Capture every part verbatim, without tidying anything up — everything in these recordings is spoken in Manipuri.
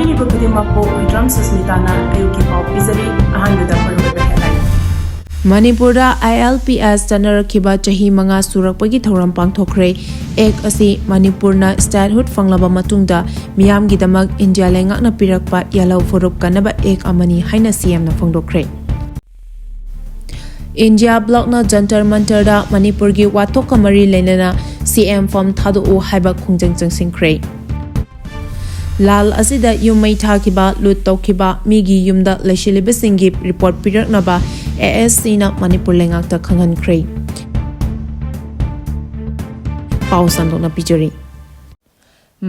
ꯃꯤꯑꯣꯏꯕ ꯈꯨꯗꯤꯡꯃꯛꯄꯨ ꯍꯨꯏꯗ꯭ꯔꯣꯝ ꯁꯨꯁꯃꯤꯇꯥꯅ ꯑꯌꯨꯛꯀꯤ ꯄꯥꯎ ꯄꯤꯖꯔꯤ꯫ ꯑꯍꯥꯟꯕꯗ ꯃꯔꯨꯑꯣꯏꯕ headline꯫ ꯃꯅꯤꯄꯨꯔꯗ I L P S ꯆꯠꯅꯔꯛꯈꯤꯕ ꯆꯍꯤ ꯃꯉꯥ ꯁꯨꯔꯛꯄꯒꯤ ꯊꯧꯔꯝ ꯄꯥꯡꯊꯣꯛꯈ꯭ꯔꯦ꯫ Act ꯑꯁꯤ ꯃꯅꯤꯄꯨꯔꯅ statehood ꯐꯪꯂꯕ ꯃꯇꯨꯡꯗ ꯃꯤꯌꯥꯝꯒꯤꯗꯃꯛ ꯏꯟꯗꯤꯌꯥ ꯂꯩꯉꯥꯛꯅ ꯄꯤꯔꯛꯄ ꯌꯥꯜꯍꯧ ꯐꯨꯔꯨꯞ ꯀꯟꯅꯕ Act ꯑꯃꯅꯤ ꯍꯥꯏꯅ C M ꯅ ꯐꯣꯡꯗꯣꯛꯈ꯭ꯔꯦ꯫ ꯏꯟꯗꯤꯌꯥ ꯕ꯭ꯂꯣꯛꯅ ꯖꯟꯇꯔ ꯃꯟꯇꯔꯗ ꯃꯅꯤꯄꯨꯔꯒꯤ ꯋꯥꯊꯣꯛꯀ ꯃꯔꯤ ꯂꯩꯅꯅ C M form ꯊꯥꯗꯣꯛꯎ ꯍꯥꯏꯕ ꯈꯣꯡꯖꯪ ꯆꯪꯁꯤꯟꯈ꯭ꯔꯦ꯫ ꯂꯥꯜ ꯑꯁꯤꯗ ꯌꯨꯝ ꯃꯩ ꯊꯥꯈꯤꯕ, ꯂꯨꯠ ꯇꯧꯈꯤꯕ ꯃꯤꯒꯤ ꯌꯨꯝꯗ ꯂꯩꯁꯤꯜꯂꯤꯕꯁꯤꯡꯒꯤ report ꯄꯤꯔꯛꯅꯕ A S C ꯅ ꯃꯅꯤꯄꯨꯔ ꯂꯩꯉꯥꯛꯇ ꯈꯪꯍꯟꯈ꯭ꯔꯦ꯫ ꯄꯥꯎ ꯁꯟꯗꯣꯛꯅ ꯄꯤꯖꯔꯤ꯫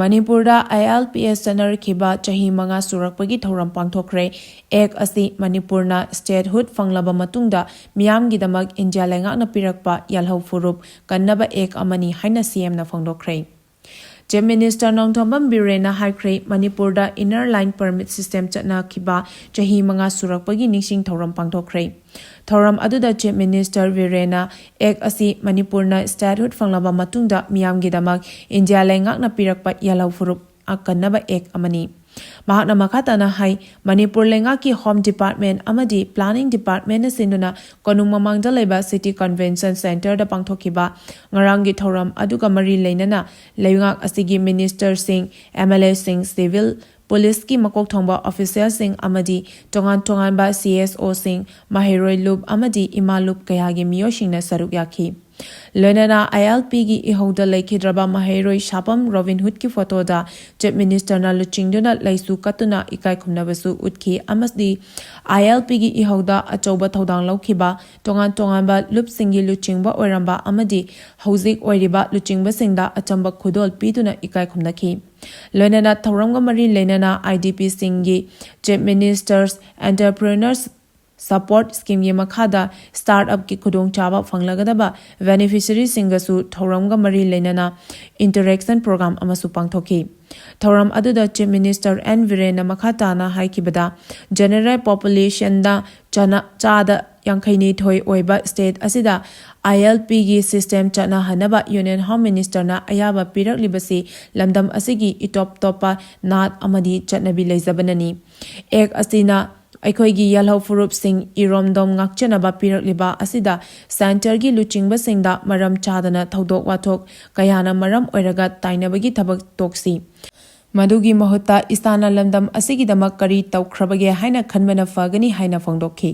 ꯃꯅꯤꯄꯨꯔꯗ I L P S ꯆꯠꯅꯔꯛꯈꯤꯕ ꯆꯍꯤ ꯃꯉꯥ ꯁꯨꯔꯛꯄꯒꯤ ꯊꯧꯔꯝ ꯄꯥꯡꯊꯣꯛꯈ꯭ꯔꯦ꯫ Act ꯑꯁꯤ ꯃꯅꯤꯄꯨꯔꯅ statehood ꯐꯪꯂꯕ ꯃꯇꯨꯡꯗ ꯃꯤꯌꯥꯝꯒꯤꯗꯃꯛ ꯏꯟꯗꯤꯌꯥ ꯂꯩꯉꯥꯛꯅ ꯄꯤꯔꯛꯄ ꯌꯥꯜꯍꯧ ꯐꯨꯔꯨꯞ ꯀꯟꯅꯕ Act ꯑꯃꯅꯤ ꯍꯥꯏꯅ C M ꯅ ꯐꯣꯡꯗꯣꯛꯈ꯭ꯔꯦ꯫ Chief Minister ꯅꯣꯡꯊꯣꯝꯕꯝ ꯕꯤꯔꯦꯟꯅ ꯍꯥꯏꯈ꯭ꯔꯦ, ꯃꯅꯤꯄꯨꯔꯗ Inner Line Permit System ꯆꯠꯅꯈꯤꯕ ꯆꯍꯤ ꯃꯉꯥ ꯁꯨꯔꯛꯄꯒꯤ ꯅꯤꯡꯁꯤꯡ ꯊꯧꯔꯝ ꯄꯥꯡꯊꯣꯛꯈ꯭ꯔꯦ꯫ ꯊꯧꯔꯝ ꯑꯗꯨꯗ Chief Minister ꯕꯤꯔꯦꯟꯅ Act ꯑꯁꯤ ꯃꯅꯤꯄꯨꯔꯅ statehood ꯐꯪꯂꯕ ꯃꯇꯨꯡꯗ ꯃꯤꯌꯥꯝꯒꯤꯗꯃꯛ ꯏꯟꯗꯤꯌꯥ ꯂꯩꯉꯥꯛꯅ ꯄꯤꯔꯛꯄ ꯌꯥꯜꯍꯧ ꯐꯨꯔꯨꯞ ꯑꯀꯟꯅꯕ Act ꯑꯃꯅꯤ꯫ ꯃꯍꯥꯛꯅ ꯃꯈꯥ ꯇꯥꯅ ꯍꯥꯏ, ꯃꯅꯤꯄꯨꯔ ꯂꯩꯉꯥꯛꯀꯤ Home Department ꯑꯃꯗꯤ Planning Departmentꯅ ꯁꯤꯟꯗꯨꯅ ꯀꯣꯅꯨꯡ ꯃꯃꯥꯡꯗ ꯂꯩꯕ City Convention Centreꯗ ꯄꯥꯡꯊꯣꯛꯈꯤꯕ ꯉꯔꯥꯡꯒꯤ ꯊꯧꯔꯝ ꯑꯗꯨꯒ ꯃꯔꯤ ꯂꯩꯅꯅ ꯂꯩꯉꯥꯛ ꯑꯁꯤꯒꯤ ministerꯁꯤꯡ, M L Aꯁꯤꯡ, civil, policeꯀꯤ ꯃꯀꯣꯛ ꯊꯣꯡꯕ officialꯁꯤꯡ ꯑꯃꯗꯤ ꯇꯣꯉꯥꯟ ꯇꯣꯉꯥꯟꯕ C S Oꯁꯤꯡ, ꯃꯍꯩꯔꯣꯏ ꯂꯨꯞ ꯑꯃꯗꯤ ꯏꯃꯥ ꯂꯨꯞ ꯀꯌꯥꯒꯤ ꯃꯤꯑꯣꯏꯁꯤꯡꯅ ꯁꯔꯨꯛ ꯌꯥꯈꯤ꯫ ꯂꯣꯏꯅꯅ I L Pꯒꯤ ꯏꯍꯧꯗ ꯂꯩꯈꯤꯗ꯭ꯔꯕ ꯃꯍꯩꯔꯣꯏ ꯁꯥꯄꯝ ꯔꯣꯕꯤꯟ ꯍꯨꯗꯀꯤ photoꯗ Chief Ministerꯅ ꯂꯨꯆꯤꯡꯗꯨꯅ ꯂꯩꯁꯨ ꯀꯠꯇꯨꯅ ꯏꯀꯥꯏ ꯈꯨꯝꯅꯕꯁꯨ ꯎꯠꯈꯤ ꯑꯃꯗꯤ I L Pꯒꯤ ꯏꯍꯧꯗ ꯑꯆꯧꯕ ꯊꯧꯗꯥꯡ ꯂꯧꯈꯤꯕ ꯇꯣꯉꯥꯟ ꯇꯣꯉꯥꯟꯕ ꯂꯨꯞꯁꯤꯡꯒꯤ ꯂꯨꯆꯤꯡꯕ ꯑꯣꯏꯔꯝꯕ ꯑꯃꯗꯤ ꯍꯧꯖꯤꯛ ꯑꯣꯏꯔꯤꯕ ꯂꯨꯆꯤꯡꯕꯁꯤꯡꯗ ꯑꯆꯝꯕ ꯈꯨꯗꯣꯜ ꯄꯤꯗꯨꯅ ꯏꯀꯥꯏ ꯈꯨꯝꯅꯈꯤ꯫ ꯂꯣꯏꯅꯅ ꯊꯧꯔꯝꯒ ꯃꯔꯤ ꯂꯩꯅꯅ I D Pꯁꯤꯡꯒꯤ Chief Minister's Entrepreneurs Support Schemeꯒꯤ ꯃꯈꯥꯗ startupꯀꯤ ꯈꯨꯗꯣꯡꯆꯥꯕ ꯐꯪꯂꯒꯗꯕ beneficiaryꯁꯤꯡꯒꯁꯨ ꯊꯧꯔꯝꯒ ꯃꯔꯤ ꯂꯩꯅꯅ interaction program ꯑꯃꯁꯨ ꯄꯥꯡꯊꯣꯛꯈꯤ꯫ ꯊꯧꯔꯝ ꯑꯗꯨꯗ Chief Minister N ꯕꯤꯔꯦꯟꯅ ꯃꯈꯥ ꯇꯥꯅ ꯍꯥꯏꯈꯤꯕꯗ, general populationꯗ ꯆꯅ-, ꯆꯥꯗ ꯌꯥꯡꯈꯩꯅꯤꯊꯣꯏ ꯑꯣꯏꯕ state ꯑꯁꯤꯗ ILPꯒꯤ system ꯆꯠꯅꯍꯟꯅꯕ Union Home Ministerꯅ ꯑꯌꯥꯕ ꯄꯤꯔꯛꯂꯤꯕꯁꯤ ꯂꯝꯗꯝ ꯑꯁꯤꯒꯤ ꯏꯇꯣꯞ ꯇꯣꯞꯄ ꯅꯥꯠ ꯑꯃꯗꯤ ꯆꯠꯅꯕꯤ ꯂꯩꯖꯕꯅꯅꯤ꯫ Act ꯑꯁꯤꯅ ꯑꯩꯈꯣꯏꯒꯤ ꯌꯦꯜꯍꯧ ꯐꯨꯔꯨꯞꯁꯤꯡ ꯏꯔꯣꯝꯗꯣꯝ ꯉꯥꯛꯆꯅꯕ ꯄꯤꯔꯛꯂꯤꯕ ꯑꯁꯤꯗ centreꯒꯤ ꯂꯨꯆꯤꯡꯕꯁꯤꯡꯗ ꯃꯔꯝ ꯆꯥꯗꯅ ꯊꯧꯗꯣꯛ ꯋꯥꯊꯣꯛ ꯀꯌꯥꯅ ꯃꯔꯝ ꯑꯣꯏꯔꯒ ꯇꯥꯏꯅꯕꯒꯤ ꯊꯕꯛ ꯇꯣꯛꯁꯤ꯫ ꯃꯗꯨꯒꯤ ꯃꯍꯨꯠꯇ ꯏꯁꯥꯅ ꯂꯝꯗꯝ ꯑꯁꯤꯒꯤꯗꯃꯛ ꯀꯔꯤ ꯇꯧꯈ꯭ꯔꯕꯒꯦ ꯍꯥꯏꯅ ꯈꯟꯕꯅ ꯐꯒꯅꯤ ꯍꯥꯏꯅ ꯐꯣꯡꯗꯣꯛꯈꯤ꯫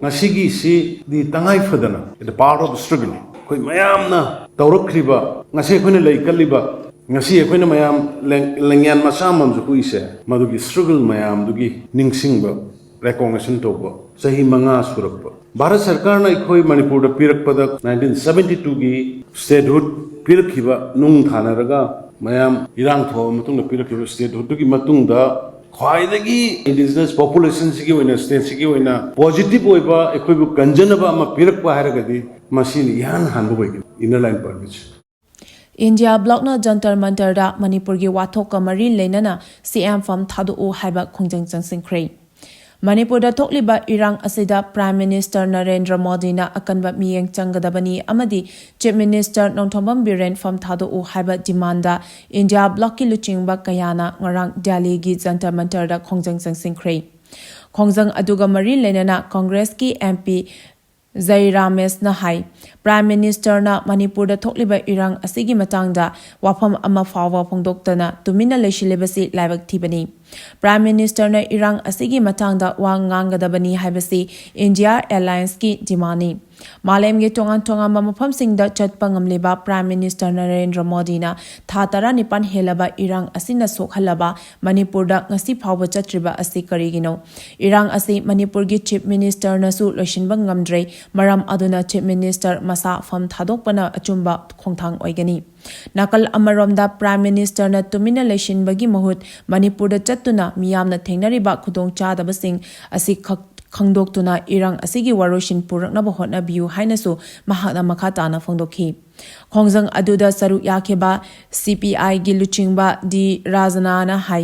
ꯉꯁꯤꯒꯤꯁꯤꯗꯤ ꯇꯉꯥꯏ ꯐꯗꯅ the power of struggle, ꯑꯩꯈꯣꯏ ꯃꯌꯥꯝꯅ ꯇꯧꯔꯛꯈ꯭ꯔꯤꯕ, ꯉꯁꯤ ꯑꯩꯈꯣꯏꯅ ꯂꯩ ꯀꯜꯂꯤꯕ, ꯉꯁꯤ ꯑꯩꯈꯣꯏꯅ ꯃꯌꯥꯝ ꯂꯦꯡ- ꯂꯦꯡꯌꯥꯟ ꯃꯆꯥ ꯑꯃꯃꯝꯁꯨ ꯍꯨꯏꯁꯦ, ꯃꯗꯨꯒꯤ struggle ꯃꯌꯥꯝꯗꯨꯒꯤ ꯅꯤꯡꯁꯤꯡꯕ, recognition ꯇꯧꯕ ꯆꯍꯤ ꯃꯉꯥ ꯁꯨꯔꯛꯄ꯫ ꯚꯥꯔꯠ ꯁꯔꯀꯥꯔꯅ ꯑꯩꯈꯣꯏ ꯃꯅꯤꯄꯨꯔꯗ ꯄꯤꯔꯛꯄꯗ nineteen seventy twoꯒꯤ statehood ꯄꯤꯔꯛꯈꯤꯕ ꯅꯨꯡ ꯊꯥꯅꯔꯒ ꯃꯌꯥꯝ ꯏꯔꯥꯡ ꯊꯣꯛꯑꯕ ꯃꯇꯨꯡꯗ ꯄꯤꯔꯛꯈꯤꯕ statehoodꯇꯨꯒꯤ ꯃꯇꯨꯡꯗ ꯈ꯭ꯋꯥꯏꯗꯒꯤ indigenous populationꯁꯤꯒꯤ ꯑꯣꯏꯅ, stateꯁꯤꯒꯤ ꯑꯣꯏꯅ positive ꯑꯣꯏꯕ, ꯑꯩꯈꯣꯏꯕꯨ ꯀꯟꯖꯅꯕ ꯑꯃ ꯄꯤꯔꯛꯄ ꯍꯥꯏꯔꯒꯗꯤ ꯃꯁꯤꯅ ꯏꯍꯥꯟ ꯍꯥꯟꯕ ꯑꯣꯏꯒꯅꯤ, Inner Line Permitꯁꯦ꯫ ꯏꯟꯗꯤꯌꯥ ꯕ꯭ꯂꯣꯛꯅ ꯖꯟꯇꯔ ꯃꯟꯇꯔꯗ ꯃꯅꯤꯄꯨꯔꯒꯤ ꯋꯥꯊꯣꯛꯀ ꯃꯔꯤ ꯂꯩꯅꯅ CM ꯐꯝ ꯊꯥꯗꯣꯛꯎ ꯍꯥꯏꯕ ꯈꯣꯡꯖꯪ ꯆꯪꯁꯤꯟꯈ꯭ꯔꯦ꯫ ꯃꯅꯤꯄꯨꯔꯗ ꯊꯣꯛꯂꯤꯕ ꯏꯔꯥꯡ ꯑꯁꯤꯗ Prime Minister ꯅꯔꯦꯟꯗ꯭ꯔ ꯃꯣꯗꯤꯅ ꯑꯀꯟꯕ ꯃꯤꯠꯌꯦꯡ ꯆꯪꯒꯗꯕꯅꯤ ꯑꯃꯗꯤ Chief Minister ꯅꯣꯡꯊꯣꯝꯕꯝ ꯕꯤꯔꯦꯟ ꯐꯝ ꯊꯥꯗꯣꯛꯎ ꯍꯥꯏꯕ demandꯗ ꯏꯟꯗꯤꯌꯥ ꯕ꯭ꯂꯣꯛꯀꯤ ꯂꯨꯆꯤꯡꯕ ꯀꯌꯥꯅ ꯉꯔꯥꯡ ꯗꯦꯜꯂꯤꯒꯤ ꯖꯟꯇꯔ ꯃꯟꯇꯔꯗ ꯈꯣꯡꯖꯪ ꯆꯪꯁꯤꯟꯈ꯭ꯔꯦ꯫ ꯈꯣꯡꯖꯪ ꯑꯗꯨꯒ ꯃꯔꯤ ꯂꯩꯅꯅ ꯀꯪꯒ꯭ꯔꯦꯁꯀꯤ MP ꯖꯩ ꯔꯥꯃꯦꯁꯅ ꯍꯥꯏ, Prime Ministerꯅ ꯃꯅꯤꯄꯨꯔꯗ ꯊꯣꯛꯂꯤꯕ ꯏꯔꯥꯡ ꯑꯁꯤꯒꯤ ꯃꯇꯥꯡꯗ ꯋꯥꯐꯝ ꯑꯃ ꯐꯥꯎꯕ ꯐꯣꯡꯗꯣꯛꯇꯅ ꯇꯨꯃꯤꯟꯅ ꯂꯩꯁꯤꯜꯂꯤꯕꯁꯤ ꯂꯥꯏꯕꯛ ꯊꯤꯕꯅꯤ꯫ Prime Ministerꯅ ꯏꯔꯥꯡ ꯑꯁꯤꯒꯤ ꯃꯇꯥꯡꯗ ꯋꯥ ꯉꯥꯡꯒꯗꯕꯅꯤ ꯍꯥꯏꯕꯁꯤ India Allianceꯀꯤ demandꯅꯤ꯫ ꯃꯥꯂꯦꯝꯒꯤ ꯇꯣꯉꯥꯟ ꯇꯣꯉꯥꯟꯕ ꯃꯐꯝꯁꯤꯡꯗ ꯆꯠꯄ ꯉꯝꯂꯤꯕ Prime Minister ꯅꯔꯦꯟꯗ꯭ꯔ ꯃꯣꯗꯤꯅ ꯊꯥ ꯇꯔꯥꯅꯤꯄꯥꯟ ꯍꯦꯜꯂꯕ ꯏꯔꯥꯡ ꯑꯁꯤꯅ ꯁꯣꯛꯍꯜꯂꯕ ꯃꯅꯤꯄꯨꯔꯗ ꯉꯁꯤ ꯐꯥꯎꯕ ꯆꯠꯇ꯭ꯔꯤꯕ ꯑꯁꯤ ꯀꯔꯤꯒꯤꯅꯣ? ꯏꯔꯥꯡ ꯑꯁꯤ ꯃꯅꯤꯄꯨꯔꯒꯤ Chief Ministerꯅꯁꯨ ꯂꯣꯏꯁꯤꯟꯕ ꯉꯝꯗ꯭ꯔꯦ꯫ ꯃꯔꯝ ꯑꯗꯨꯅ Chief Minister ꯃꯁꯥ ꯐꯝ ꯊꯥꯗꯣꯛꯄꯅ ꯑꯆꯨꯝꯕ ꯈꯣꯡꯊꯥꯡ ꯑꯣꯏꯒꯅꯤ꯫ ꯅꯥꯀꯜ ꯑꯃꯔꯣꯝꯗ Prime Ministerꯅ ꯇꯨꯃꯤꯟꯅ ꯂꯩꯁꯤꯟꯕꯒꯤ ꯃꯍꯨꯠ ꯃꯅꯤꯄꯨꯔꯗ ꯆꯠꯇꯨꯅ ꯃꯤꯌꯥꯝꯅ ꯊꯦꯡꯅꯔꯤꯕ ꯈꯨꯗꯣꯡꯆꯥꯗꯕꯁꯤꯡ ꯑꯁꯤ ꯈꯛ-, ꯈꯪꯗꯣꯛꯇꯨꯅ ꯏꯔꯥꯡ ꯑꯁꯤꯒꯤ ꯋꯥꯔꯣꯏꯁꯤꯟ ꯄꯨꯔꯛꯅꯕ ꯍꯣꯠꯅꯕꯤꯌꯨ ꯍꯥꯏꯅꯁꯨ ꯃꯍꯥꯛꯅ ꯃꯈꯥ ꯇꯥꯅ ꯐꯣꯡꯗꯣꯛꯈꯤ꯫ ꯈꯣꯡꯖꯪ ꯑꯗꯨꯗ ꯁꯔꯨꯛ ꯌꯥꯈꯤꯕ ꯁꯤ ꯄꯤ ꯑꯥꯏꯒꯤ ꯂꯨꯆꯤꯡꯕ ꯗꯤ ꯔꯥꯖꯅꯥꯅ ꯍꯥꯏ,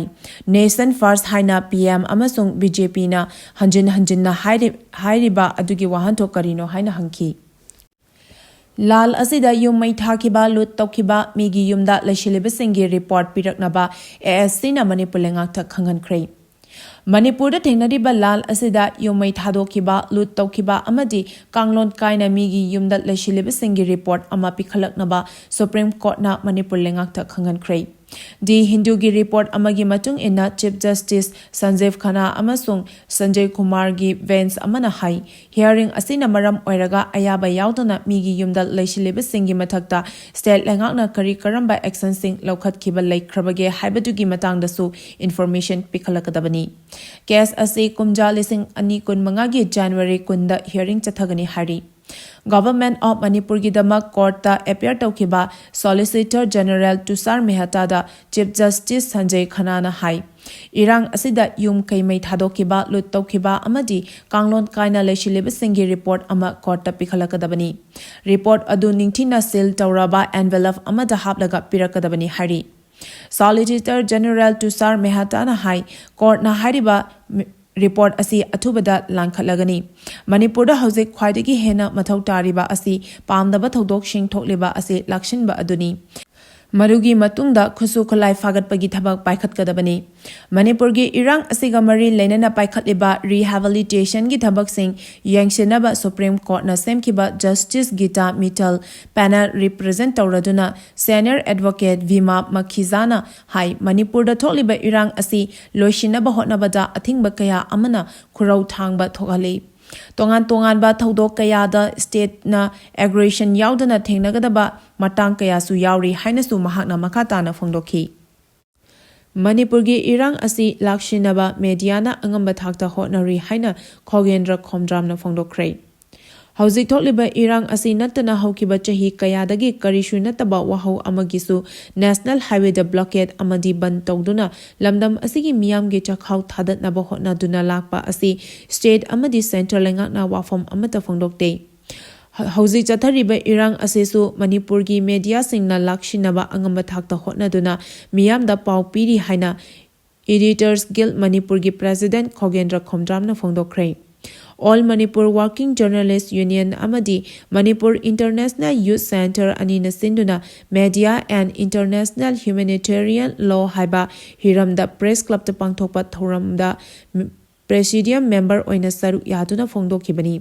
"Nation First ꯍꯥꯏꯅ ꯄꯤ ꯑꯦꯝ ꯑꯃꯁꯨꯡ ꯕꯤ ꯖꯦ ꯄꯤꯅ ꯍꯟꯖꯤꯟ ꯍꯟꯖꯤꯟꯅ ꯍꯥꯏꯔꯤ-, ꯍꯥꯏꯔꯤꯕ ꯑꯗꯨꯒꯤ ꯋꯥꯍꯟꯊꯣꯛ ꯀꯔꯤꯅꯣ?" ꯍꯥꯏꯅ ꯍꯪꯈꯤ꯫ ꯂꯥꯜ ꯑꯁꯤꯗ ꯌꯨꯝ ꯃꯩ ꯊꯥꯈꯤꯕ, ꯂꯨꯠ ꯇꯧꯈꯤꯕ, ꯃꯤꯒꯤ ꯌꯨꯝꯗ ꯂꯩꯁꯤꯜꯂꯤꯕꯁꯤꯡꯒꯤ ꯔꯤꯄꯣꯔꯠ ꯄꯤꯔꯛꯅꯕ ꯑꯦ ꯑꯦꯁ ꯁꯤꯅ ꯃꯅꯤꯄꯨꯔ ꯂꯩꯉꯥꯛꯇ ꯈꯪꯍꯟꯈ꯭ꯔꯦ꯫ ꯃꯅꯤꯄꯨꯔꯗ ꯊꯦꯡꯅꯔꯤꯕ ꯂꯥꯜ ꯑꯁꯤꯗ ꯌꯨꯝ ꯃꯩ ꯊꯥꯗꯣꯛꯈꯤꯕ, ꯂꯨꯠ ꯇꯧꯈꯤꯕ ꯑꯃꯗꯤ ꯀꯥꯡꯂꯣꯟ ꯀꯥꯏꯅ ꯃꯤꯒꯤ ꯌꯨꯝꯗ ꯂꯩꯁꯤꯜꯂꯤꯕꯁꯤꯡꯒꯤ ꯔꯤꯄꯣꯔꯠ ꯑꯃ ꯄꯤꯈꯠꯂꯛꯅꯕ ꯁꯨꯄ꯭ꯔꯤꯝ ꯀꯣꯔꯠꯅ ꯃꯅꯤꯄꯨꯔ ꯂꯩꯉꯥꯛꯇ ꯈꯪꯍꯟꯈ꯭ꯔꯦ꯫ ꯗꯤ ꯍꯤꯟꯗꯨꯒꯤ ꯔꯤꯄꯣꯔꯠ ꯑꯃꯒꯤ ꯃꯇꯨꯡ ꯏꯟꯅ, ꯆꯤꯐ ꯖꯁꯇꯤꯁ ꯁꯟꯖꯤꯚ ꯈꯟꯅꯥ ꯑꯃꯁꯨꯡ ꯁꯟꯖꯌ ꯀꯨꯃꯥꯔꯒꯤ ꯕꯦꯟꯆ ꯑꯃꯅ ꯍꯥꯏ, ꯍꯤꯌꯥꯔꯤꯡ ꯑꯁꯤꯅ ꯃꯔꯝ ꯑꯣꯏꯔꯒ ꯑꯌꯥꯕ ꯌꯥꯎꯗꯅ ꯃꯤꯒꯤ ꯌꯨꯝꯗ ꯂꯩꯁꯤꯜꯂꯤꯕꯁꯤꯡꯒꯤ ꯃꯊꯛꯇ ꯁ꯭ꯇꯦꯠ ꯂꯩꯉꯥꯛꯅ ꯀꯔꯤ ꯀꯔꯝꯕ ꯑꯦꯛꯁꯟꯁꯤꯡ ꯂꯧꯈꯠꯈꯤꯕ ꯂꯩꯈ꯭ꯔꯕꯒꯦ ꯍꯥꯏꯕꯗꯨꯒꯤ ꯃꯇꯥꯡꯗꯁꯨ ꯏꯟꯐꯣꯔꯃꯦꯁꯟ ꯄꯤꯈꯠꯂꯛꯀꯗꯕꯅꯤ꯫ ꯀꯦꯁ ꯑꯁꯤ ꯀꯨꯝꯖꯥ ꯂꯤꯁꯤꯡ ꯑꯅꯤ ꯀꯨꯟꯃꯉꯥꯒꯤ ꯖꯅꯋꯥꯔꯤ ꯀꯨꯟꯗ ꯍꯤꯌꯥꯔꯤꯡ ꯆꯠꯊꯒꯅꯤ ꯍꯥꯏꯔꯤ꯫ ꯒꯚꯔꯟꯃꯦꯟꯠ ꯑꯣꯐ ꯃꯅꯤꯄꯨꯔꯒꯤꯗꯃꯛ ꯀꯣꯔꯠꯇ ꯑꯦꯄꯤꯌꯔ ꯇꯧꯈꯤꯕ ꯁꯣꯂꯤꯁꯤꯇꯔ ꯖꯦꯅꯔꯦꯜ ꯇꯨꯁꯥꯔ ꯃꯦꯍꯇꯥꯗ ꯆꯤꯐ ꯖꯁꯇꯤꯁ ꯁꯟꯖꯌ ꯈꯟꯅꯥꯅ ꯍꯥꯏ, ꯏꯔꯥꯡ ꯑꯁꯤꯗ ꯌꯨꯝ ꯀꯩ ꯃꯩ ꯊꯥꯗꯣꯛꯈꯤꯕ, ꯂꯨꯠ ꯇꯧꯈꯤꯕ ꯑꯃꯗꯤ ꯀꯥꯡꯂꯣꯟ ꯀꯥꯏꯅ ꯂꯩꯁꯤꯜꯂꯤꯕꯁꯤꯡꯒꯤ ꯔꯤꯄꯣꯔꯠ ꯑꯃ ꯀꯣꯔꯠꯇ ꯄꯤꯈꯠꯂꯛꯀꯗꯕꯅꯤ꯫ ꯔꯤꯄꯣꯔꯠ ꯑꯗꯨ ꯅꯤꯡꯊꯤꯅ ꯁꯤꯜ ꯇꯧꯔꯕ ꯑꯦꯟꯚꯦꯂꯞ ꯑꯃꯗ ꯍꯥꯞꯂꯒ ꯄꯤꯔꯛꯀꯗꯕꯅꯤ ꯍꯥꯏꯔꯤ꯫ ꯁꯣꯂꯤꯁꯤꯇꯔ ꯖꯦꯅꯔꯦꯜ ꯇꯨꯁꯥꯔ ꯃꯦꯍꯇꯥꯅ ꯍꯥꯏ, ꯀꯣꯔꯠꯅ ꯍꯥꯏꯔꯤꯕ ꯃꯤ-, ꯔꯤꯄꯣꯔꯠ ꯑꯁꯤ ꯑꯊꯨꯕꯗ ꯂꯥꯟꯈꯠꯂꯒꯅꯤ꯫ ꯃꯅꯤꯄꯨꯔꯗ ꯍꯧꯖꯤꯛ ꯈ꯭ꯋꯥꯏꯗꯒꯤ ꯍꯦꯟꯅ ꯃꯊꯧ ꯇꯥꯔꯤꯕ ꯑꯁꯤ ꯄꯥꯝꯗꯕ ꯊꯧꯗꯣꯛꯁꯤꯡ ꯊꯣꯛꯂꯤꯕ ꯑꯁꯤ ꯂꯥꯛꯁꯤꯟꯕ ꯑꯗꯨꯅꯤ꯫ ꯃꯗꯨꯒꯤ ꯃꯇꯨꯡꯗ ꯈꯨꯠꯁꯨ ꯈꯨꯠꯂꯥꯏ ꯐꯥꯒꯠꯄꯒꯤ ꯊꯕꯛ ꯄꯥꯏꯈꯠꯀꯗꯕꯅꯤ꯫ ꯃꯅꯤꯄꯨꯔꯒꯤ ꯏꯔꯥꯡ ꯑꯁꯤꯒ ꯃꯔꯤ ꯂꯩꯅꯅ ꯄꯥꯏꯈꯠꯂꯤꯕ ꯔꯤꯍꯦꯕꯤꯂꯤꯇꯦꯁꯟꯒꯤ ꯊꯕꯛꯁꯤꯡ ꯌꯦꯡꯁꯤꯟꯅꯕ ꯁꯨꯄ꯭ꯔꯤꯝ ꯀꯣꯔꯠꯅ ꯁꯦꯝꯈꯤꯕ justice Gita Mittal panel represent ꯇꯧꯔꯗꯨꯅ ꯁꯦꯅꯤꯌꯔ ꯑꯦꯗꯚꯣꯀꯦꯠ ꯚꯤꯃꯥ ꯃꯈꯤꯖꯥꯅ ꯍꯥꯏ, ꯃꯅꯤꯄꯨꯔꯗ ꯊꯣꯛꯂꯤꯕ ꯏꯔꯥꯡ ꯑꯁꯤ ꯂꯣꯏꯁꯤꯟꯅꯕ ꯍꯣꯠꯅꯕꯗ ꯑꯊꯤꯡꯕ ꯀꯌꯥ ꯑꯃꯅ ꯈꯨꯔꯧ ꯊꯥꯡꯕ ꯊꯣꯛꯍꯜꯂꯤ꯫ ꯇꯣꯉꯥꯟ ꯇꯣꯉꯥꯟꯕ ꯊꯧꯗꯣꯛ ꯀꯌꯥꯗ ꯁ꯭ꯇꯦꯠꯅ ꯑꯦꯒ꯭ꯔꯦꯁꯟ ꯌꯥꯎꯗꯅ ꯊꯦꯡꯅꯒꯗꯕ ꯃꯇꯥꯡ ꯀꯌꯥꯁꯨ ꯌꯥꯎꯔꯤ ꯍꯥꯏꯅꯁꯨ ꯃꯍꯥꯛꯅ ꯃꯈꯥ ꯇꯥꯅ ꯐꯣꯡꯗꯣꯛꯈꯤ꯫ ꯃꯅꯤꯄꯨꯔꯒꯤ ꯏꯔꯥꯡ ꯑꯁꯤ ꯂꯥꯛꯁꯤꯟꯅꯕ ꯃꯦꯗꯤꯌꯥꯅ ꯑꯉꯝꯕ ꯊꯥꯛꯇ ꯍꯣꯠꯅꯔꯤ ꯍꯥꯏꯅ ꯈꯣꯒꯦꯟꯗ꯭ꯔ ꯈꯣꯝꯗ꯭ꯔꯥꯝꯅ ꯐꯣꯡꯗꯣꯛꯈ꯭ꯔꯦ꯫ ꯍꯧꯖꯤꯛ ꯊꯣꯛꯂꯤꯕ ꯏꯔꯥꯡ ꯑꯁꯤ ꯅꯠꯇꯅ ꯍꯧꯈꯤꯕ ꯆꯍꯤ ꯀꯌꯥꯗꯒꯤ ꯀꯔꯤꯁꯨ ꯅꯠꯇꯕ ꯋꯥꯍꯧ ꯑꯃꯒꯤꯁꯨ ꯅꯦꯁꯅꯦꯜ ꯍꯥꯏꯋꯦꯗ ꯕ꯭ꯂꯣꯀꯦꯗ ꯑꯃꯗꯤ ꯕꯟ ꯇꯧꯗꯨꯅ ꯂꯝꯗꯝ ꯑꯁꯤꯒꯤ ꯃꯤꯌꯥꯝꯒꯤ ꯆꯥꯛꯈꯥꯎ ꯊꯥꯗꯠꯅꯕ ꯍꯣꯠꯅꯗꯨꯅ ꯂꯥꯛꯄ ꯑꯁꯤ ꯁ꯭ꯇꯦꯠ ꯑꯃꯗꯤ ꯁꯦꯟꯇꯔ ꯂꯩꯉꯥꯛꯅ ꯋꯥꯐꯝ ꯑꯃꯠꯇ ꯐꯣꯡꯗꯣꯛꯇꯦ꯫ ꯍ-, ꯍꯧꯖꯤꯛ ꯆꯠꯊꯔꯤꯕ ꯏꯔꯥꯡ ꯑꯁꯤꯁꯨ ꯃꯅꯤꯄꯨꯔꯒꯤ ꯃꯦꯗꯤꯌꯥꯁꯤꯡꯅ ꯂꯥꯛꯁꯤꯟꯅꯕ ꯑꯉꯝꯕ ꯊꯥꯛꯇ ꯍꯣꯠꯅꯗꯨꯅ ꯃꯤꯌꯥꯝꯗ ꯄꯥꯎ ꯄꯤꯔꯤ ꯍꯥꯏꯅ Editors Guild ꯃꯅꯤꯄꯨꯔꯒꯤ president ꯈꯣꯒꯦꯟꯗ꯭ꯔ ꯈꯣꯝꯗ꯭ꯔꯥꯝꯅ ꯐꯣꯡꯗꯣꯛꯈ꯭ꯔꯦ꯫ All Manipur Working Journalist Union ꯑꯃꯗꯤ Manipur International Youth Centre ꯑꯅꯤꯅ ꯁꯤꯟꯗꯨꯅ Media and International Humanitarian Law ꯍꯥꯏꯕ ꯍꯤꯔꯝꯗ ꯄ꯭ꯔꯦꯁ ꯀ꯭ꯂꯕꯇ ꯄꯥꯡꯊꯣꯛꯄ ꯊꯧꯔꯝꯗ ꯄ꯭ꯔꯦꯁꯤꯗꯤꯌꯝ ꯃꯦꯝꯕꯔ ꯑꯣꯏꯅ ꯁꯔꯨꯛ ꯌꯥꯗꯨꯅ ꯐꯣꯡꯗꯣꯛꯈꯤꯕꯅꯤ꯫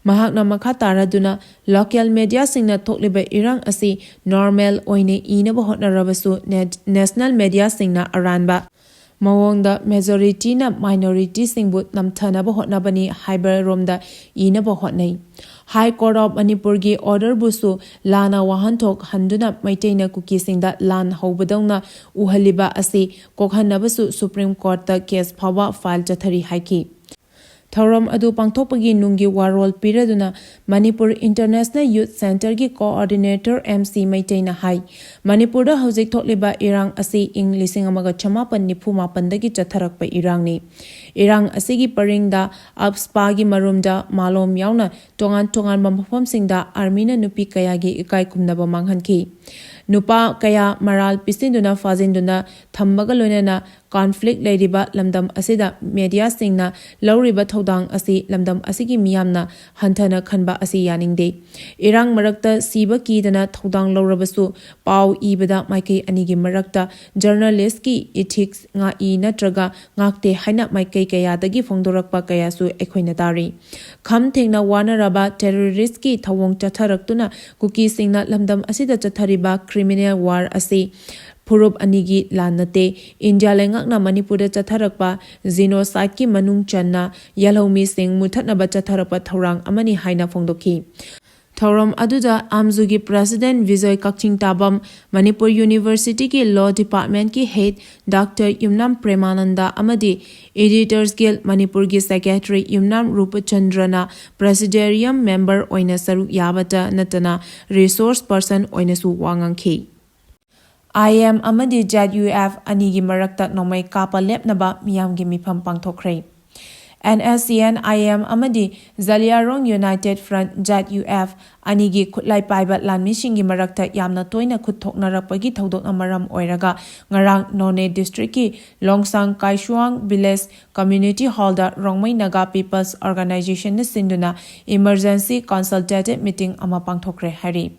ꯃꯍꯥꯛꯅ ꯃꯈꯥ ꯇꯥꯔꯗꯨꯅ ꯂꯣꯀꯦꯜ ꯃꯦꯗꯤꯌꯥꯁꯤꯡꯅ ꯊꯣꯛꯂꯤꯕ ꯏꯔꯥꯡ ꯑꯁꯤ ꯅꯣꯔꯃꯦꯜ ꯑꯣꯏꯅ ꯏꯅꯕ ꯍꯣꯠꯅꯔꯕꯁꯨ ꯅꯦ-, ꯅꯦꯁꯅꯦꯜ ꯃꯦꯗꯤꯌꯥꯁꯤꯡꯅ ꯑꯔꯥꯟꯕ ꯃꯑꯣꯡꯗ ꯃꯦꯖꯣꯔꯤꯇꯤꯅ ꯃꯥꯏꯅꯣꯔꯤꯇꯤꯁꯤꯡꯕꯨ ꯅꯝꯊꯅꯕ ꯍꯣꯠꯅꯕꯅꯤ ꯍꯥꯏꯕꯔꯣꯝꯗ ꯏꯅꯕ ꯍꯣꯠꯅꯩ꯫ ꯍꯥꯏ ꯀꯣꯔꯠ ꯑꯣꯐ ꯃꯅꯤꯄꯨꯔꯒꯤ ꯑꯣꯔꯗꯔꯕꯨꯁꯨ ꯂꯥꯟꯅ ꯋꯥꯍꯟꯊꯣꯛ ꯍꯟꯗꯨꯅ ꯃꯩꯇꯩꯅ ꯀꯨꯀꯤꯁꯤꯡꯗ ꯂꯥꯟ ꯍꯧꯕꯗꯧꯅ ꯎꯍꯜꯂꯤꯕ ꯑꯁꯤ ꯀꯣꯛꯍꯟꯅꯕꯁꯨ ꯁꯨꯄ꯭ꯔꯤꯝ ꯀꯣꯔꯠꯇ ꯀꯦꯁ ꯐꯥꯎꯕ ꯐꯥꯏꯜ ꯆꯠꯊꯔꯤ ꯍꯥꯏꯈꯤ꯫ ꯊꯧꯔꯝ ꯑꯗꯨ ꯄꯥꯡꯊꯣꯛꯄꯒꯤ ꯅꯨꯡꯒꯤ ꯋꯥꯔꯣꯜ ꯄꯤꯔꯗꯨꯅ ꯃꯅꯤꯄꯨꯔ ꯏꯟꯇꯔꯅꯦꯁꯅꯦꯜ ꯌꯨꯊ ꯁꯦꯟꯇꯔꯒꯤ ꯀꯣꯑꯣꯔꯗꯤꯅꯦꯇꯔ ꯑꯦꯝ ꯁꯤ ꯃꯩꯇꯩꯅ ꯍꯥꯏ, ꯃꯅꯤꯄꯨꯔꯗ ꯍꯧꯖꯤꯛ ꯊꯣꯛꯂꯤꯕ ꯏꯔꯥꯡ ꯑꯁꯤ ꯏꯪ ꯂꯤꯁꯤꯡ ꯑꯃꯒ ꯆꯃꯥꯄꯟ ꯅꯤꯐꯨ ꯃꯥꯄꯟꯗꯒꯤ ꯆꯠꯊꯔꯛꯄ ꯏꯔꯥꯡꯅꯤ꯫ ꯏꯔꯥꯡ ꯑꯁꯤꯒꯤ ꯄꯔꯤꯡꯗ ꯑꯞꯁꯄꯥꯒꯤ ꯃꯔꯨꯝꯗ ꯃꯥꯂꯣꯝ ꯌꯥꯎꯅ ꯇꯣꯉꯥꯟ ꯇꯣꯉꯥꯟꯕ ꯃꯐꯝꯁꯤꯡꯗ ꯑꯥꯔꯃꯤꯅ ꯅꯨꯄꯤ ꯀꯌꯥꯒꯤ ꯏꯀꯥꯏ ꯈꯨꯝꯅꯕ ꯃꯥꯡꯍꯟꯈꯤ꯫ ꯅꯨꯄꯥ ꯀꯌꯥ ꯃꯔꯥꯜ ꯄꯤꯁꯤꯟꯗꯨꯅ ꯐꯥꯖꯤꯟꯗꯨꯅ ꯊꯝꯕꯒ ꯂꯣꯏꯅꯅ ꯀꯟꯐ꯭ꯂꯤꯛ ꯂꯩꯔꯤꯕ ꯂꯝꯗꯝ ꯑꯁꯤꯗ ꯃꯦꯗꯤꯌꯥꯁꯤꯡꯅ ꯂꯧꯔꯤꯕ ꯊꯧꯗꯥꯡ ꯑꯁꯤ ꯂꯝꯗꯝ ꯑꯁꯤꯒꯤ ꯃꯤꯌꯥꯝꯅ ꯍꯟꯊꯅ ꯈꯟꯕ ꯑꯁꯤ ꯌꯥꯅꯤꯡꯗꯦ꯫ ꯏꯔꯥꯡ ꯃꯔꯛꯇ ꯁꯤꯕ ꯀꯤꯗꯅ ꯊꯧꯗꯥꯡ ꯂꯧꯔꯕꯁꯨ ꯄꯥꯎ ꯏꯕꯗ ꯃꯥꯏꯀꯩ ꯑꯅꯤꯒꯤ ꯃꯔꯛꯇ ꯖꯔꯅꯦꯂꯤꯁꯀꯤ ꯏꯊꯤꯛꯁ ꯉꯥꯛꯏ ꯅꯠꯇ꯭ꯔꯒ ꯉꯥꯛꯇꯦ ꯍꯥꯏꯅ ꯃꯥꯏꯀꯩ ꯀꯌꯥꯗꯒꯤ ꯐꯣꯡꯗꯣꯔꯛꯄ ꯀꯌꯥꯁꯨ ꯑꯩꯈꯣꯏꯅ ꯇꯥꯔꯤ꯫ ꯈꯝ ꯊꯦꯡꯅ ꯋꯥꯅꯔꯕ ꯇꯦꯔꯣꯔꯤꯁꯀꯤ ꯊꯧꯑꯣꯡ ꯆꯠꯊꯔꯛꯇꯨꯅ ꯀꯨꯀꯤꯁꯤꯡꯅ ꯂꯝꯗꯝ ꯑꯁꯤꯗ ꯆꯠꯊꯔꯤꯕ ꯀ꯭ꯔꯤꯃꯤꯅꯦꯜ ꯋꯥꯔ ꯑꯁꯤ ꯐꯨꯔꯨꯞ ꯑꯅꯤꯒꯤ ꯂꯥꯟ ꯅꯠꯇꯦ꯫ ꯏꯟꯗꯤꯌꯥ ꯂꯩꯉꯥꯛꯅ ꯃꯅꯤꯄꯨꯔꯗ ꯆꯠꯊꯔꯛꯄ ꯖꯤꯅꯣꯁꯥꯏꯗꯀꯤ ꯃꯅꯨꯡ ꯆꯟꯅ ꯌꯦꯜꯍꯧꯃꯤꯁꯤꯡ ꯃꯨꯊꯠꯅꯕ ꯆꯠꯊꯔꯛꯄ ꯊꯧꯔꯥꯡ ꯑꯃꯅꯤ ꯍꯥꯏꯅ ꯐꯣꯡꯗꯣꯛꯈꯤ꯫ ꯊꯧꯔꯝ ꯑꯗꯨꯗ ꯑꯥꯝꯖꯨꯒꯤ President ꯕꯤꯖꯣꯏ ꯀꯛꯆꯤꯡ ꯇꯥꯕꯝ, ꯃꯅꯤꯄꯨꯔ University ꯒꯤ Law Department ꯀꯤ Head Doctor ꯌꯨꯝꯅꯥꯝ ꯄ꯭ꯔꯦꯃꯥꯅꯟꯗ ꯑꯃꯗꯤ Editors Guild ꯃꯅꯤꯄꯨꯔꯒꯤ Secretary ꯌꯨꯝꯅꯥꯝ ꯔꯨꯄꯆꯟꯗ꯭ꯔꯅ Presidium Member ꯑꯣꯏꯅ ꯁꯔꯨꯛ ꯌꯥꯕꯇ ꯅꯠꯇꯅ Resource Person ꯑꯣꯏꯅꯁꯨ ꯋꯥ ꯉꯥꯡꯈꯤ꯫ I M ꯑꯃꯗꯤ Z U F ꯑꯅꯤꯒꯤ ꯃꯔꯛꯇ ꯅꯣꯡꯃꯩ ꯀꯥꯞꯄ ꯂꯦꯞꯅꯕ ꯃꯤꯌꯥꯝꯒꯤ ꯃꯤꯐꯝ ꯄꯥꯡꯊꯣꯛꯈ꯭ꯔꯦ꯫ N S C N I M ꯑꯃꯗꯤ ꯖꯂꯤꯌꯥꯔꯣꯡ United Front, Z U F, ꯑꯅꯤꯒꯤ ꯈꯨꯠꯂꯥꯏ ꯄꯥꯏꯕ ꯂꯥꯟꯃꯤꯁꯤꯡꯒꯤ ꯃꯔꯛꯇ ꯌꯥꯝꯅ ꯇꯣꯏꯅ ꯈꯨꯠ ꯊꯣꯛꯅꯔꯛꯄꯒꯤ ꯊꯧꯗꯣꯛꯅ ꯃꯔꯝ ꯑꯣꯏꯔꯒ ꯉꯔꯥꯡ ꯅꯣꯅꯦ District ꯀꯤ ꯂꯣꯡꯁꯥꯡ ꯀꯥꯏꯁꯨꯋꯥꯡ Village Community Hall ꯗ ꯔꯣꯡꯃꯩ ꯅꯥꯒꯥ People's Organization ꯅ ꯁꯤꯟꯗꯨꯅ Emergency Consultative Meeting ꯑꯃ ꯄꯥꯡꯊꯣꯛꯈ꯭ꯔꯦ ꯍꯥꯏꯔꯤ꯫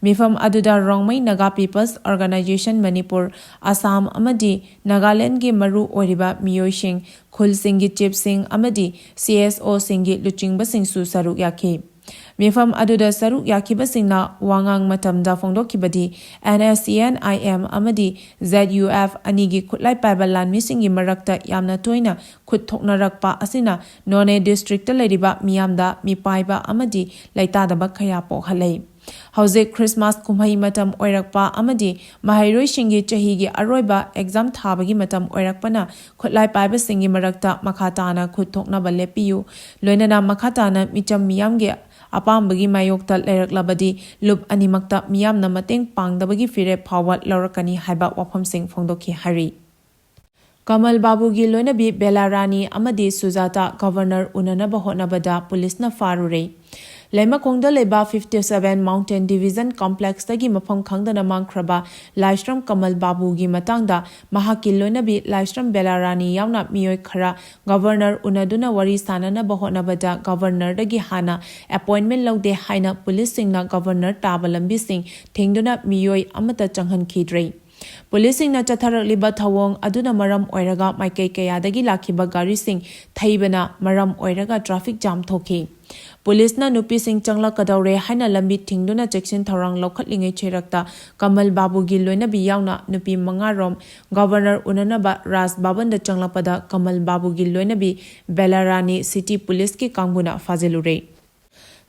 ꯃꯤꯐꯝ ꯑꯗꯨꯗ ꯔꯣꯡꯃꯩ ꯅꯥꯒꯥ People's Organization ꯃꯅꯤꯄꯨꯔ, ꯑꯁꯥꯝ ꯑꯃꯗꯤ ꯅꯥꯒꯥꯂꯦꯟꯗꯒꯤ ꯃꯔꯨ ꯑꯣꯏꯔꯤꯕ ꯃꯤꯑꯣꯏꯁꯤꯡ, ꯈꯨꯜꯁꯤꯡꯒꯤ Chief ꯁꯤꯡ ꯑꯃꯗꯤ C S O ꯁꯤꯡꯒꯤ ꯂꯨꯆꯤꯡꯕꯁꯤꯡꯁꯨ ꯁꯔꯨꯛ ꯌꯥꯈꯤ꯫ ꯃꯤꯐꯝ ꯑꯗꯨꯗ ꯁꯔꯨꯛ ꯌꯥꯈꯤꯕꯁꯤꯡꯅ ꯋꯥꯉꯥꯡ ꯃꯇꯝꯗ ꯐꯣꯡꯗꯣꯛꯈꯤꯕꯗꯤ N S C N I M ꯑꯃꯗꯤ Z U F ꯑꯅꯤꯒꯤ ꯈꯨꯠꯂꯥꯏ ꯄꯥꯏꯕ ꯂꯥꯟꯃꯤꯁꯤꯡꯒꯤ ꯃꯔꯛꯇ ꯌꯥꯝꯅ ꯇꯣꯏꯅ ꯈꯨꯠ ꯊꯣꯛꯅꯔꯛꯄ ꯑꯁꯤꯅ ꯅꯣꯅꯦ District ꯇ ꯂꯩꯔꯤꯕ ꯃꯤꯌꯥꯝꯗ ꯃꯤꯄꯥꯏꯕ ꯑꯃꯗꯤ ꯂꯩꯇꯥꯗꯕ ꯀꯌꯥ ꯄꯣꯛꯍꯜꯂꯦ꯫ ꯍꯧꯖꯤꯛ Christmas ꯀꯨꯝꯍꯩ ꯃꯇꯝ ꯑꯣꯏꯔꯛꯄ ꯑꯃꯗꯤ ꯃꯍꯩꯔꯣꯏꯁꯤꯡꯒꯤ ꯆꯍꯤꯒꯤ ꯑꯔꯣꯏꯕ exam ꯊꯥꯕꯒꯤ ꯃꯇꯝ ꯑꯣꯏꯔꯛꯄꯅ ꯈꯨꯠꯂꯥꯏ ꯄꯥꯏꯕꯁꯤꯡꯒꯤ ꯃꯔꯛꯇ ꯃꯈꯥ ꯇꯥꯅ ꯈꯨꯠ ꯊꯣꯛꯅꯕ ꯂꯦꯞꯄꯤꯌꯨ꯫ ꯂꯣꯏꯅꯅ ꯃꯈꯥ ꯇꯥꯅ ꯃꯤꯆꯝ ꯃꯤꯌꯥꯝꯒꯤ ꯑꯄꯥꯝꯕꯒꯤ ꯃꯥꯌꯣꯛꯇ ꯂꯩꯔꯛꯂꯕꯗꯤ ꯂꯨꯞ ꯑꯅꯤꯃꯛꯇ ꯃꯤꯌꯥꯝꯅ ꯃꯇꯦꯡ ꯄꯥꯡꯗꯕꯒꯤ ꯐꯤꯔꯦꯞ ꯐꯥꯎꯕ ꯂꯧꯔꯛꯀꯅꯤ ꯍꯥꯏꯕ ꯋꯥꯐꯝꯁꯤꯡ ꯐꯣꯡꯗꯣꯛꯈꯤ ꯍꯥꯏꯔꯤ꯫ ꯀꯃꯜ ꯕꯥꯕꯨꯒꯤ ꯂꯣꯏꯅꯕꯤ ꯕꯦꯂꯥ ꯔꯥꯅꯤ ꯑꯃꯗꯤ ꯁꯨꯖꯥꯇꯥ ꯒꯕꯔꯅꯔ ꯎꯅꯅꯕ ꯍꯣꯠꯅꯕꯗ ꯄꯨꯂꯤꯁꯅ ꯐꯥꯔꯨꯔꯦ꯫ ꯂꯩꯃꯈꯣꯡꯗ ꯂꯩꯕ fifty seven Mountain Division Complex ꯇꯒꯤ ꯃꯐꯝ ꯈꯪꯗꯅ ꯃꯥꯡꯈ꯭ꯔꯕ ꯂꯥꯏꯁ꯭ꯔꯝ ꯀꯃꯜ ꯕꯥꯕꯨꯒꯤ ꯃꯇꯥꯡꯗ ꯃꯍꯥꯛꯀꯤ ꯂꯣꯏꯅꯕꯤ ꯂꯥꯏꯁ꯭ꯔꯝ ꯕꯦꯂꯥ ꯔꯥꯅꯤ ꯌꯥꯎꯅ ꯃꯤꯑꯣꯏ ꯈꯔ ꯒꯕꯔꯅꯔ ꯎꯅꯗꯨꯅ ꯋꯥꯔꯤ ꯁꯥꯅꯅꯕ ꯍꯣꯠꯅꯕꯗ ꯒꯕꯔꯅꯔꯗꯒꯤ ꯍꯥꯟꯅ appointment ꯂꯧꯗꯦ ꯍꯥꯏꯅ ꯄꯨꯂꯤꯁꯁꯤꯡꯅ ꯒꯕꯔꯅꯔ ꯇꯥꯕ ꯂꯝꯕꯤꯁꯤꯡ ꯊꯤꯡꯗꯨꯅ ꯃꯤꯑꯣꯏ ꯑꯃꯠꯇ ꯆꯪꯍꯟꯈꯤꯗ꯭ꯔꯦ꯫ ꯄꯨꯂꯤꯁꯁꯤꯡꯅ ꯆꯠꯊꯔꯛꯂꯤꯕ ꯊꯧꯑꯣꯡ ꯑꯗꯨꯅ ꯃꯔꯝ ꯑꯣꯏꯔꯒ ꯃꯥꯏꯀꯩ ꯀꯌꯥꯗꯒꯤ ꯂꯥꯛꯈꯤꯕ ꯒꯥꯔꯤꯁꯤꯡ ꯊꯩꯕꯅ ꯃꯔꯝ ꯑꯣꯏꯔꯒ traffic jam ꯊꯣꯛꯈꯤ꯫ ꯄꯨꯂꯤꯁꯅ ꯅꯨꯄꯤꯁꯤꯡ ꯆꯪꯂꯛꯀꯗꯧꯔꯦ ꯍꯥꯏꯅ ꯂꯝꯕꯤ ꯊꯤꯡꯗꯨꯅ ꯆꯦꯛꯁꯤꯟ ꯊꯧꯔꯥꯡ ꯂꯧꯈꯠꯂꯤꯉꯩ ꯆꯩꯔꯛꯇ ꯀꯃꯜ ꯕꯥꯕꯨꯒꯤ ꯂꯣꯏꯅꯕꯤ ꯌꯥꯎꯅ ꯅꯨꯄꯤ ꯃꯉꯥꯔꯣꯝ ꯒꯕꯔꯅꯔ ꯎꯅꯅꯕ ꯔꯥꯖ ꯚꯕꯟꯗ ꯆꯪꯂꯛꯄꯗ ꯀꯃꯜ ꯕꯥꯕꯨꯒꯤ ꯂꯣꯏꯅꯕꯤ ꯕꯦꯂꯥ ꯔꯥꯅꯤ city ꯄꯨꯂꯤꯁꯀꯤ ꯀꯥꯡꯕꯨꯅ ꯐꯥꯖꯤꯜꯂꯨꯔꯦ꯫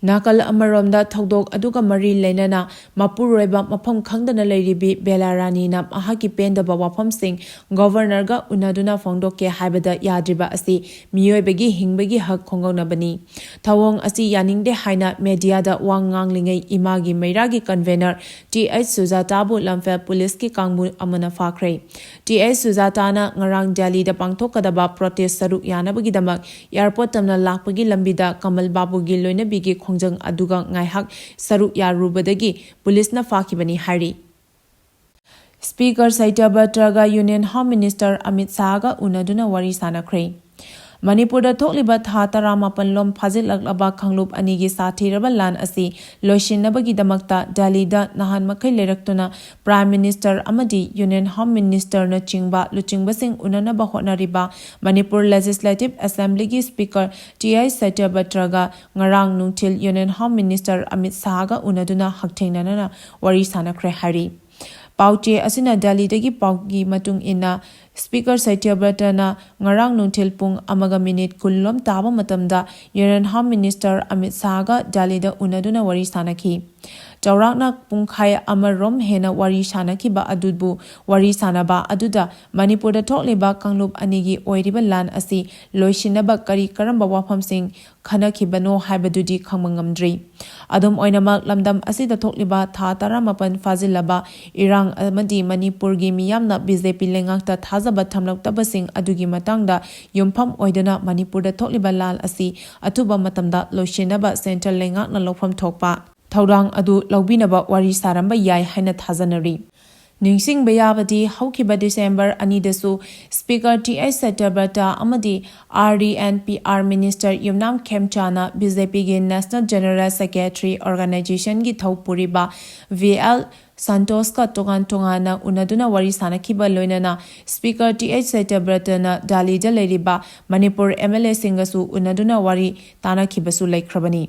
ꯅꯥꯀꯜ ꯑꯃꯔꯣꯝꯗ, ꯊꯧꯗꯣꯛ ꯑꯗꯨꯒ ꯃꯔꯤ ꯂꯩꯅꯅ ꯃꯄꯨꯔꯣꯏꯕ ꯃꯐꯝ ꯈꯪꯗꯅ ꯂꯩꯔꯤꯕꯤ ꯕꯦꯂꯥ ꯔꯥꯅꯤꯅ ꯃꯍꯥꯛꯀꯤ ꯄꯦꯟꯗꯕ ꯋꯥꯐꯝꯁꯤꯡ ꯒꯣꯚꯔꯅꯔꯒ ꯎꯅꯗꯨꯅ ꯐꯣꯡꯗꯣꯛꯀꯦ ꯍꯥꯏꯕꯗ ꯌꯥꯗ꯭ꯔꯤꯕ ꯑꯁꯤ ꯃꯤꯑꯣꯏꯕꯒꯤ ꯍꯤꯡꯕꯒꯤ ꯍꯛ ꯈꯣꯡꯒꯧꯅꯕꯅꯤ꯫ ꯊꯧꯑꯣꯡ ꯑꯁꯤ ꯌꯥꯅꯤꯡꯗꯦ ꯍꯥꯏꯅ ꯃꯦꯗꯤꯌꯥꯗ ꯋꯥ ꯉꯥꯡꯂꯤꯉꯩ ꯏꯃꯥꯒꯤ ꯃꯩꯔꯥꯒꯤ ꯀꯟꯚꯦꯅꯔ ꯇꯤ ꯑꯩꯆ ꯁꯨꯖꯥꯇꯥꯕꯨ ꯂꯝꯐꯦꯜ ꯄꯨꯂꯤꯁꯀꯤ ꯀꯥꯡꯕꯨ ꯑꯃꯅ ꯐꯥꯈ꯭ꯔꯦ꯫ ꯇꯤ ꯑꯩꯆ ꯁꯨꯖꯥꯇꯥꯅ ꯉꯔꯥꯡ ꯗꯦꯜꯂꯤꯗ ꯄꯥꯡꯊꯣꯛꯀꯗꯕ ꯄ꯭ꯔꯣꯇꯦꯁ ꯁꯔꯨꯛ ꯌꯥꯅꯕꯒꯤꯗꯃꯛ ꯑꯦꯌꯔꯄꯣꯔꯠ ꯇꯝꯅ ꯂꯥꯛꯄꯒꯤ ꯂꯝꯕꯤꯗ ꯀꯃꯜ ꯕꯥꯕꯨꯒꯤ ꯂꯣꯏꯅꯕꯤꯒꯤ ꯈꯣꯡꯖꯪ ꯑꯗꯨꯒ ꯉꯥꯏꯍꯥꯛ ꯁꯔꯨꯛ ꯌꯥꯔꯨꯕꯗꯒꯤ ꯄꯨꯂꯤꯁꯅ ꯐꯥꯈꯤꯕꯅꯤ ꯍꯥꯏꯔꯤ꯫ ꯁ꯭ꯄꯤꯀꯔ ꯁꯇ꯭ꯌꯕ꯭ꯔꯇꯒ ꯌꯨꯅꯤꯌꯟ ꯍꯣꯝ ꯃꯤꯅꯤꯁꯇꯔ ꯑꯃꯤꯠ ꯁꯥꯍꯒ ꯎꯅꯗꯨꯅ ꯋꯥꯔꯤ ꯁꯥꯅꯈ꯭ꯔꯦ꯫ ꯃꯅꯤꯄꯨꯔꯗ ꯊꯣꯛꯂꯤꯕ ꯊꯥ ꯇꯔꯥꯃꯥꯄꯟ ꯂꯣꯝ ꯐꯥꯖꯤꯜꯂꯛꯂꯕ ꯀꯥꯡꯂꯨꯞ ꯑꯅꯤꯒꯤ ꯁꯥꯊꯤꯔꯕ ꯂꯥꯟ ꯑꯁꯤ ꯂꯣꯏꯁꯤꯟꯅꯕꯒꯤꯗꯃꯛꯇ ꯗꯦꯜꯂꯤꯗ ꯅꯍꯥꯟ ꯃꯈꯩ ꯂꯩꯔꯛꯇꯨꯅ ꯄ꯭ꯔꯥꯏꯝ ꯃꯤꯅꯤꯁꯇꯔ ꯑꯃꯗꯤ ꯌꯨꯅꯤꯌꯟ ꯍꯣꯝ ꯃꯤꯅꯤꯁꯇꯔꯅꯆꯤꯡꯕ ꯂꯨꯆꯤꯡꯕꯁꯤꯡ ꯎꯅꯅꯕ ꯍꯣꯠꯅꯔꯤꯕ ꯃꯅꯤꯄꯨꯔ ꯂꯦꯖꯤꯁꯂꯦꯇꯤꯚ ꯑꯦꯁꯦꯝꯕ꯭ꯂꯤꯒꯤ ꯁ꯭ꯄꯤꯀꯔ ꯇꯤ ꯑꯥꯏ ꯁꯇ꯭ꯌꯕ꯭ꯔꯇꯒ ꯉꯔꯥꯡ ꯅꯨꯡꯊꯤꯜ ꯌꯨꯅꯤꯌꯟ ꯍꯣꯝ ꯃꯤꯅꯤꯁꯇꯔ ꯑꯃꯤꯠ ꯁꯥꯍꯒ ꯎꯅꯗꯨꯅ ꯍꯛꯊꯦꯡꯅꯅ ꯋꯥꯔꯤ ꯁꯥꯅꯈ꯭ꯔꯦ ꯍꯥꯏꯔꯤ꯫ ꯄꯥꯎꯆꯦ ꯑꯁꯤꯅ ꯗꯦꯜꯂꯤꯗꯒꯤ ꯄꯥꯎꯒꯤ ꯃꯇꯨꯡ ꯏꯟꯅ, ꯁ꯭ꯄꯤꯀꯔ ꯁꯇ꯭ꯌꯕ꯭ꯔꯇꯅ ꯉꯔꯥꯡ ꯅꯨꯡꯊꯤꯜ ꯄꯨꯡ ꯑꯃꯒ ꯃꯤꯅꯤꯠ ꯀꯨꯟ ꯂꯣꯝ ꯇꯥꯕ ꯃꯇꯝꯗ ꯌꯨꯅꯤꯌꯟ ꯍꯣꯝ ꯃꯤꯅꯤꯁꯇꯔ ꯑꯃꯤꯠ ꯁꯥꯍꯒ ꯗꯦꯜꯂꯤꯗ ꯎꯅꯗꯨꯅ ꯋꯥꯔꯤ ꯁꯥꯅꯈꯤ꯫ ꯆꯥꯎꯔꯥꯛꯅ ꯄꯨꯡꯈꯥꯏ ꯑꯃꯔꯣꯝ ꯍꯦꯟꯅ ꯋꯥꯔꯤ ꯁꯥꯅꯈꯤꯕ ꯑꯗꯨꯕꯨ, ꯋꯥꯔꯤ ꯁꯥꯅꯕ ꯑꯗꯨꯗ ꯃꯅꯤꯄꯨꯔꯗ ꯊꯣꯛꯂꯤꯕ ꯀꯥꯡꯂꯨꯞ ꯑꯅꯤꯒꯤ ꯑꯣꯏꯔꯤꯕ ꯂꯥꯟ ꯑꯁꯤ ꯂꯣꯏꯁꯤꯟꯅꯕ ꯀꯔꯤ ꯀꯔꯝꯕ ꯋꯥꯐꯝꯁꯤꯡ ꯈꯟꯅꯈꯤꯕꯅꯣ ꯍꯥꯏꯕꯗꯨꯗꯤ ꯈꯪꯕ ꯉꯝꯗ꯭ꯔꯤ꯫ ꯑꯗꯨꯝ ꯑꯣꯏꯅꯃꯛ, ꯂꯝꯗꯝ ꯑꯁꯤꯗ ꯊꯣꯛꯂꯤꯕ ꯊꯥ ꯇꯔꯥꯃꯥꯄꯟ ꯐꯥꯖꯤꯜꯂꯕ ꯏꯔꯥꯡ ꯑꯃꯗꯤ ꯃꯅꯤꯄꯨꯔꯒꯤ ꯃꯤꯌꯥꯝꯅ ꯕꯤ ꯖꯦ ꯄꯤ ꯂꯩꯉꯥꯛꯇ ꯊꯥꯖꯕ ꯊꯝꯂꯛꯇꯕꯁꯤꯡ ꯑꯗꯨꯒꯤ ꯃꯇꯥꯡꯗ ꯌꯨꯝꯐꯝ ꯑꯣꯏꯗꯨꯅ ꯃꯅꯤꯄꯨꯔꯗ ꯊꯣꯛꯂꯤꯕ ꯂꯥꯟ ꯑꯁꯤ ꯑꯊꯨꯕ ꯃꯇꯝꯗ ꯂꯣꯏꯁꯤꯟꯅꯕ ꯁꯦꯟꯇ꯭ꯔꯦꯜ ꯂꯩꯉꯥꯛꯅ ꯂꯧꯐꯝ ꯊꯣꯛꯄ ꯊꯧꯗꯥꯡ ꯑꯗꯨ ꯂꯧꯕꯤꯅꯕ ꯋꯥꯔꯤ ꯁꯥꯔꯝꯕ ꯌꯥꯏ ꯍꯥꯏꯅ ꯊꯥꯖꯅꯔꯤ꯫ ꯅꯤꯡꯁꯤꯡꯕ ꯌꯥꯕꯗꯤ, ꯍꯧꯈꯤꯕ ꯗꯤꯁꯦꯝꯕꯔ ꯑꯅꯤꯗꯁꯨ ꯁ꯭ꯄꯤꯀꯔ ꯇꯤ ꯑꯩꯆ ꯁꯇ꯭ꯌꯕ꯭ꯔꯇ ꯑꯃꯗꯤ R D N P R minister Yumnam ꯈꯦꯝꯆꯥꯅ ꯕꯤ ꯖꯦ ꯄꯤꯒꯤ ꯅꯦꯁꯅꯦꯜ ꯖꯦꯅꯔꯦꯜ ꯁꯦꯀ꯭ꯔꯦꯇꯔꯤ ꯑꯣꯔꯒꯅꯥꯏꯖꯦꯁꯟꯒꯤ ꯊꯧ ꯄꯨꯔꯤꯕ ꯚꯤ ꯑꯦꯜ ꯁꯟꯇꯣꯁꯀ ꯇꯣꯉꯥꯟ ꯇꯣꯉꯥꯟꯅ ꯎꯅꯗꯨꯅ ꯋꯥꯔꯤ ꯁꯥꯅꯈꯤꯕ ꯂꯣꯏꯅꯅ ꯁ꯭ꯄꯤꯀꯔ ꯇꯤ ꯑꯩꯆ ꯁꯇ꯭ꯌꯕ꯭ꯔꯇꯅ ꯗꯦꯜꯂꯤꯗ ꯂꯩꯔꯤꯕ ꯃꯅꯤꯄꯨꯔ ꯑꯦꯝ ꯑꯦꯜ ꯑꯦꯁꯤꯡꯒꯁꯨ ꯎꯅꯗꯨꯅ ꯋꯥꯔꯤ ꯇꯥꯅꯈꯤꯕꯁꯨ ꯂꯩꯈ꯭ꯔꯕꯅꯤ꯫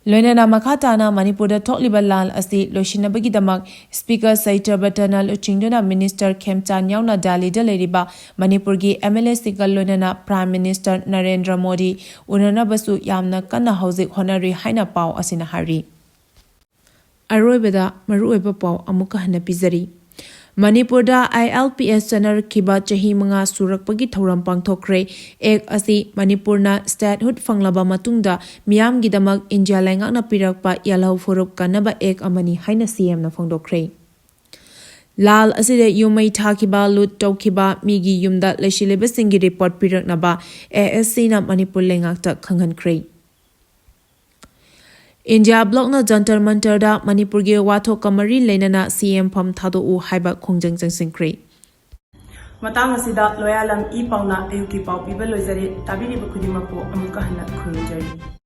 ꯂꯣꯏꯅꯅ ꯃꯈꯥ ꯇꯥꯅ ꯃꯅꯤꯄꯨꯔꯗ ꯊꯣꯛꯂꯤꯕ ꯂꯥꯜ ꯑꯁꯤ ꯂꯣꯏꯁꯤꯟꯅꯕꯒꯤꯗꯃꯛ Speaker ꯁꯩꯇ꯭ꯔꯕꯇꯅ ꯂꯨꯆꯤꯡꯗꯨꯅ Minister ꯈꯦꯝꯆꯥꯟ ꯌꯥꯎꯅ ꯗꯦꯜꯂꯤꯗ ꯂꯩꯔꯤꯕ ꯃꯅꯤꯄꯨꯔꯒꯤ MLAꯁꯤꯡꯒ ꯂꯣꯏꯅꯅ Prime Minister ꯅꯔꯦꯟꯗ꯭ꯔ ꯃꯣꯗꯤ ꯎꯅꯅꯕꯁꯨ ꯌꯥꯝꯅ ꯀꯟꯅ ꯍꯧꯖꯤꯛ ꯍꯣꯠꯅꯔꯤ ꯍꯥꯏꯅ ꯄꯥꯎ ꯑꯁꯤꯅ ꯍꯥꯏꯔꯤ꯫ ꯑꯔꯣꯏꯕꯗ ꯃꯔꯨꯑꯣꯏꯕ ꯄꯥꯎ ꯑꯃꯨꯛꯀ ꯍꯟꯅ ꯄꯤꯖꯔꯤ꯫ ꯃꯅꯤꯄꯨꯔꯗ ILPS ꯆꯠꯅꯔꯛꯈꯤꯕ ꯆꯍꯤ ꯃꯉꯥ ꯁꯨꯔꯛꯄꯒꯤ ꯊꯧꯔꯝ ꯄꯥꯡꯊꯣꯛꯈ꯭ꯔꯦ꯫ Act ꯑꯁꯤ ꯃꯅꯤꯄꯨꯔꯅ statehood ꯐꯪꯂꯕ ꯃꯇꯨꯡꯗ ꯃꯤꯌꯥꯝꯒꯤꯗꯃꯛ ꯏꯟꯗꯤꯌꯥ ꯂꯩꯉꯥꯛꯅ ꯄꯤꯔꯛꯄ ꯌꯥꯜꯍꯧ ꯐꯨꯔꯨꯞ ꯀꯟꯅꯕ Act ꯑꯃꯅꯤ ꯍꯥꯏꯅ CMꯅ ꯐꯣꯡꯗꯣꯛꯈ꯭ꯔꯦ꯫ ꯂꯥꯜ ꯑꯁꯤꯗ ꯌꯨꯝ ꯃꯩ ꯊꯥꯈꯤꯕ, ꯂꯨꯠ ꯇꯧꯈꯤꯕ ꯃꯤꯒꯤ ꯌꯨꯝꯗ ꯂꯩꯁꯤꯜꯂꯤꯕꯁꯤꯡꯒꯤ report ꯄꯤꯔꯛꯅꯕ ASCꯅ ꯃꯅꯤꯄꯨꯔ ꯂꯩꯉꯥꯛꯇ ꯈꯪꯍꯟꯈ꯭ꯔꯦ꯫ ꯏꯟꯗꯤꯌꯥ ꯕ꯭ꯂꯣꯛꯅ ꯖꯟꯇꯔ ꯃꯟꯇꯔꯗ ꯃꯅꯤꯄꯨꯔꯒꯤ ꯋꯥꯊꯣꯛꯀ ꯃꯔꯤ ꯂꯩꯅꯅ CM ꯐꯝ ꯊꯥꯗꯣꯛꯎ ꯍꯥꯏꯕ ꯈꯣꯡꯖꯪ ꯆꯪꯁꯤꯟꯈ꯭ꯔꯦ꯫ ꯃꯇꯥꯡ ꯑꯁꯤꯗ ꯂꯣꯌꯥꯂꯝ ꯏ ꯄꯥꯎꯅ ꯑꯌꯨꯛꯀꯤ ꯄꯥꯎ ꯄꯤꯕ ꯂꯣꯏꯖꯔꯦ꯫ ꯇꯥꯕꯤꯔꯤꯕ ꯈꯨꯗꯤꯡꯃꯛꯄꯨ ꯑꯃꯨꯛꯀ ꯍꯟꯅ ꯈꯨꯔꯨꯝꯖꯔꯤ꯫